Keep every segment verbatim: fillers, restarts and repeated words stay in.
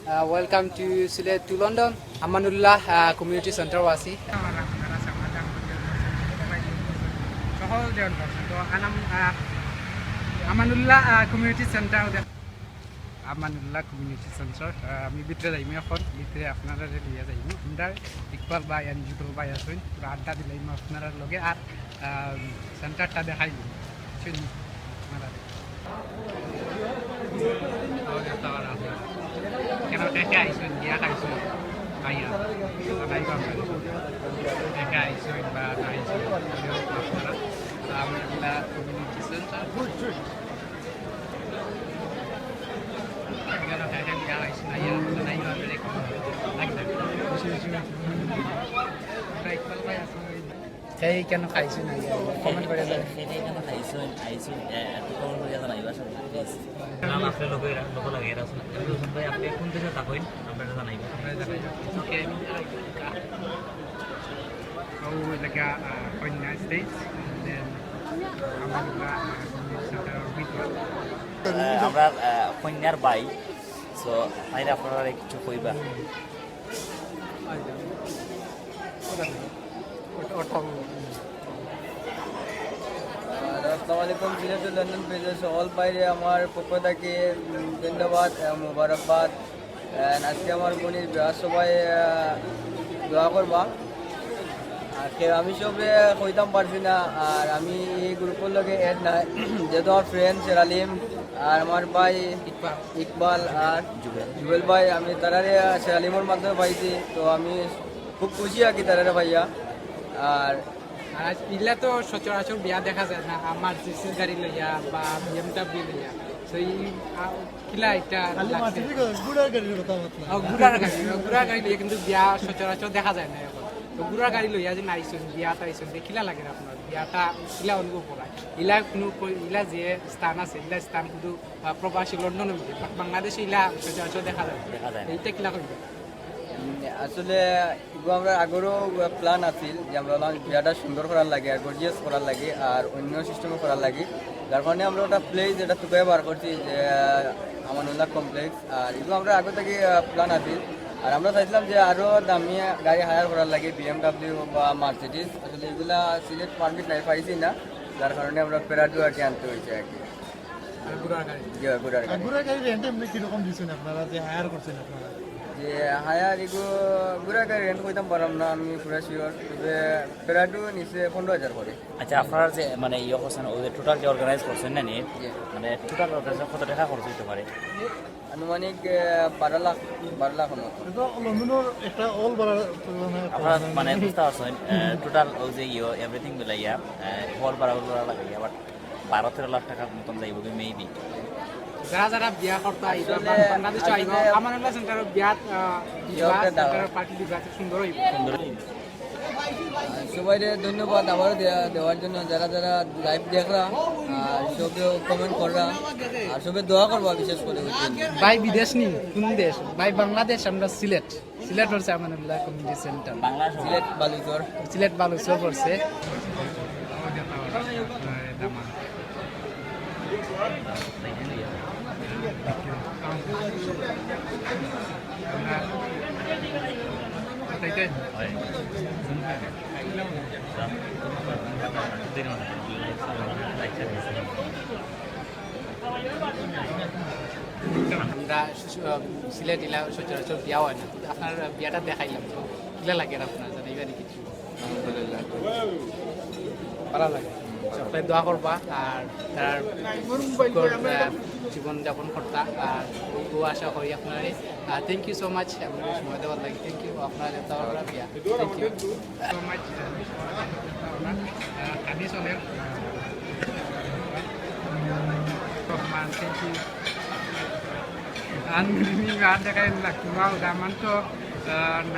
Uh, welcome to Sylhet to London. Amanullah uh, Community Center আছি। Amanullah community centre. Amanullah community centre. আমি ভিতরে যাইমু এখন, ভিতরে আপনারারে লইয়া যাইমু। আমরা ইকবাল ভাই and যুগল ভাই আছইন, পুরা আড্ডা দিলাইমু আপনারার লগে। আর আহ, সেন্টারটা দেখাইমু, বুঝছইন নি? আপনারারে। কেন, কে কে আইছইন, বিয়া খাইছইন, আইয়া, জানাইবা আমারে। কে কে আইছইন বা না আইছইন, আপনারা। আমরা কমিউনিটি সেন্টার। কেন, কে কে বিয়া খাইছইন, আইয়া, জানাইবা আমারে। এই কেন খাইছইন না? কমেন্ট করে যাবেন। এই কেন খাইছইন, আইছইন, এ, একটু কমেন্ট করে জানাইবা সবাই, প্লিজ। নাম আপনি লোকে এরা, লোক লাগে এরা। আপনি ভাই, আপনি কোন দেশে থাকেন? আপনারা জানাইবা। ওকে। ও, like, uh, কন্যা স্টেজ, then আমরা, uh, আমরা, uh, কন্যার ভাই, so, তাইলে আপনারা কিছু কইবা। আর আসসালামু আলাইকুম, সিলেট টু লন্ডন পেজের সকল ভাইরে আমার পক্ষ থাকি, উম, ধন্যবাদ এবং মোবারকবাদ। And আজকে আমার বোনের বিয়ার সবাই, আহ, দোয়া করবা। আর কেউ আমি সবরে কইতাম পারছি না, আর আমি এই গ্রুপর লগে অ্যাড নাই, যেহেতু আমার ফ্রেন্ড শের আলিম আর আমার ভাই ইকবাল আর জুবেল ভাই, আমি তারারে, আহ, শের আলিমর মাধ্যমে পাইছি, তো আমি খুব খুশি আর কি তারারে পাইয়া। আর আর আজ ইলা তো সচরাচর বিয়া দেখা যায় না, আমার জিসির গাড়ি লইয়া বা বিএমডাব্লিউ লইয়া। তো এই, আ, কিলা একটা খালি লাগছে? মার্সিডিজ, ঘোড়ার গাড়ির কথা মাতলা। ও, ঘোড়ার গাড়ি, ঘোড়ার গাড়ি লইয়া কিন্তু বিয়া সচরাচর দেখা যায় না এখন। তো ঘোড়ার গাড়ি লইয়া যে আইছইন, বিয়াত আইছইন, যে কিলা লাগে আপনার? বিয়াটা কিলা অনুভব করা? ইলা কোনো কই-, ইলা যে স্থান আছে, ইলা স্থান কিন্তু, আ, প্রবাসী লন্ডন অইছে, but বাংলাদেশে ইলা সচরাচর দেখা যায় না। দেখা যায় না। এইটা কিলা কইবে? উম, আসলে এগু আমরা আগরও প্ল্যান আছিল যে আমরা অইলাম বিয়াটা সুন্দর করার লাগি আর গর্জিয়াস করার লাগি আর অন্য সিস্টেমও করার লাগি, যার কারণে আমরা ওটা প্লেস এটা তুকাই বার করছি যে, আহ, আমানুল্লাহ কমপ্লেক্স। আর এগু আমরা আগে থেকে, আহ, প্ল্যান আছিল, আর আমরা চাইছিলাম যে আরও দামি গাড়ি হায়ার করার লাগি, বিএমডাব্লিউ বা মার্সিডিজ। আসলে এগুলা সিলেট পারমিট নাই, পাইছি না, যার কারণে আমরা প্রাডো আর কি আনতে হয়েছে আর কি। আর ঘোড়ার গাড়ি? জি, ঘোড়ার আর গাড়ি। ঘোড়ার গাড়ি রেন্ট এমনি কিরকম দিছেন আপনারা, যে হায়ার করছেন আপনারা? যে হায়ার এগু ঘোড়ার গাড়ি রেন্ট কইতাম পারলাম না আমি পুরা শিওর, তবে প্রাডো নিচে পনেরো হাজার করে। আচ্ছা, আপনারা যে মানে ইয়ে করছেন, ওই যে টোটাল যে অর্গানাইজ করছেন না নি, জি। মানে টোটাল অর্গানাইজ কত টাকা খরচ হইতে পারে? আনুমানিক, আহ, বারো লাখ, বারো লাখ মতো। এটা লন্ডনের একটা অল ভাড়া, মানে, আপনারা মানে বুঝতে পারছেন, আহ, টোটাল ওই যে ইয়ে এভরিথিং মিলাইয়া, আহ, হল ভাড়া, হল ভাড়া লাগাইয়া, আবার বারো তেরো লাখ টাকার মতন যাইব কি মেবি। যারা যারা বিয়া করতে আইবা, আসলে, বাংলাদেশে আইবা, আসলে আমানুল্লাহ সেন্টারর বিয়াত, আহ, দিবা, বিয়াটা দাও। সেন্টারর পার্টি দিবা, সুন্দর হইব। সুন্দর। সবাইরে ধন্যবাদ আবারও দেয়া-, দেওয়ার জন্য, যারা যারা লাইভ দেখরা, আর সবে কমেন্ট কররা, আর সবে দোয়া করবা বিশেষ করে। ভাই বিদেশ নি, কোন দেশ? ভাই বাংলাদেশ, আমরা সিলেট। সিলেট পড়ছে আমানুল্লাহ কমিউনিটি সেন্টার। বাংলা সিলেট বালুচর। সিলেট বালুচর পড়ছে। আমরা স-, সিলেট ইলা সচরাচর বিয়া হয় না, কিন্তু আপনার বিয়াটা দেখাইলাম, তো কিলা লাগে আপনার, জানাইবা নি কিছু? আলহামদুলিল্লাহ। ভালা লাগে। সবে দোয়া করবা, আর তার সুন্দর, আহ, জীবন যাপন করতা, আর ও আশা করি আপনারা, আহ, thank you so much, আপনারা সময় দেওয়ার লাগি, thank you, আপনারা যত বিয়া, thank you so much, আহ, কান্দি চলে, আহ, রহমান, thank you। আন, আর দেখাই না, wow, দামান তো, আহ,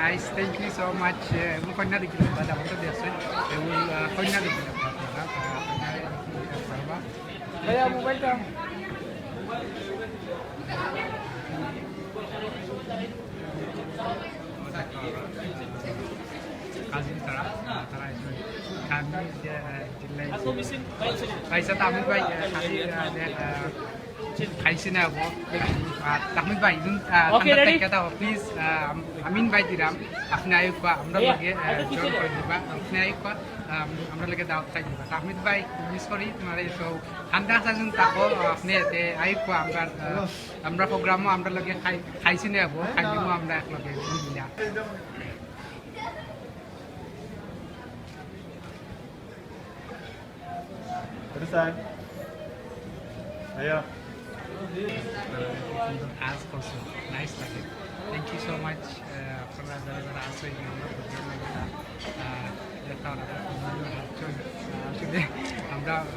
nice, thank you so much। এ, এবং কন্যা দেখিলে, বা দামান তো দেখছেন, এবং, আহ, কন্যা দেখিলে, আহ, কন্যা দেখিলে পারবা। ভাইয়া, মোবাইলটা। কাজিন তারা, তারা এসে, আমি যে, আহ, জিল্লাই, ভাই সাথে আমি ভাই, আহ, খালি, আহ, যে, আহ, খাইছি না হবো। আর তাহমিদ ভাই, একজন, আহ, Okay, ঠান্ডা ready? প্যাকেট দাও, please, আহ, আম-, আমি invite দিলাম। আপনি আইউক্কা, আমরা Yeah, লগে, আহ, আচ্ছা, ঠিক join আছে। করে দিবা। আপনি আইউক্কা, আহ, আমরা লগে দাওয়াত খাই দিবা। তাহমিদ ভাই, miss করি তোমার এই show। ঠান্ডা আছে একজন তাকো, আপনি এতে আইউক্কা, আমরা, আহ, আমরা program-ও আমরা লগে খাই-, খাইছি না হবো, খাই দিমু আমরা এক লগে, মিলিয়া। What is that? Ayo. আজ করছো, nice লাগে। Thank you so much। আহ, আপনারা যারা যারা আছো, এই যে আমরা program-এ যারা, আহ, দেখা হলো, আপনারা খুব ভালো আছেন। আহ, আসলে আমরা, আহ,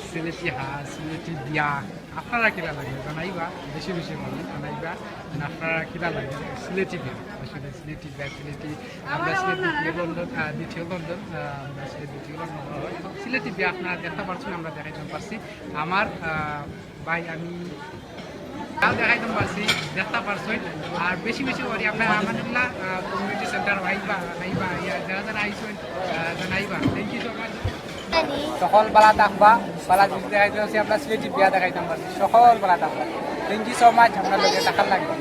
সিলেটি হাঁস, সিলেটি বিয়া, আপনারা কিলা লাগে জানাইবা, বেশি বেশি বলেন জানাইবা, মানে আপনারা কিলা লাগে সিলেটি বিয়া, আসলে সিলেটি বিয়া, সিলেটি, আমরা সিলেট দ্বিতীয় লন্ডন, আহ, দ্বিতীয় লন্ডন, আহ, আমরা সিলেট দ্বিতীয় লন্ডন, সিলেটি বিয়া আপনারা দেখতে পারছেন, আমরা দেখাইতাম পারছি। আমার, আহ, ভাই, আমি তাও দেখাইতাম পারছি, দেখতে পারছেন। আর বেশি বেশি করি আপনারা আমানুল্লাহ, আহ, community center আইবা, আইবা, ইয়া, যারা যারা আইছেন, আহ, জানাইবা। Thank you so much। সকল বালা থাকবা, বালা জিনিস দেখাইতাম পারছি, আমরা সিলেটি বিয়া দেখাইতাম পারছি, সকল বালা থাকবা। Thank you so much, আপনার লগে দেখার লাগবে।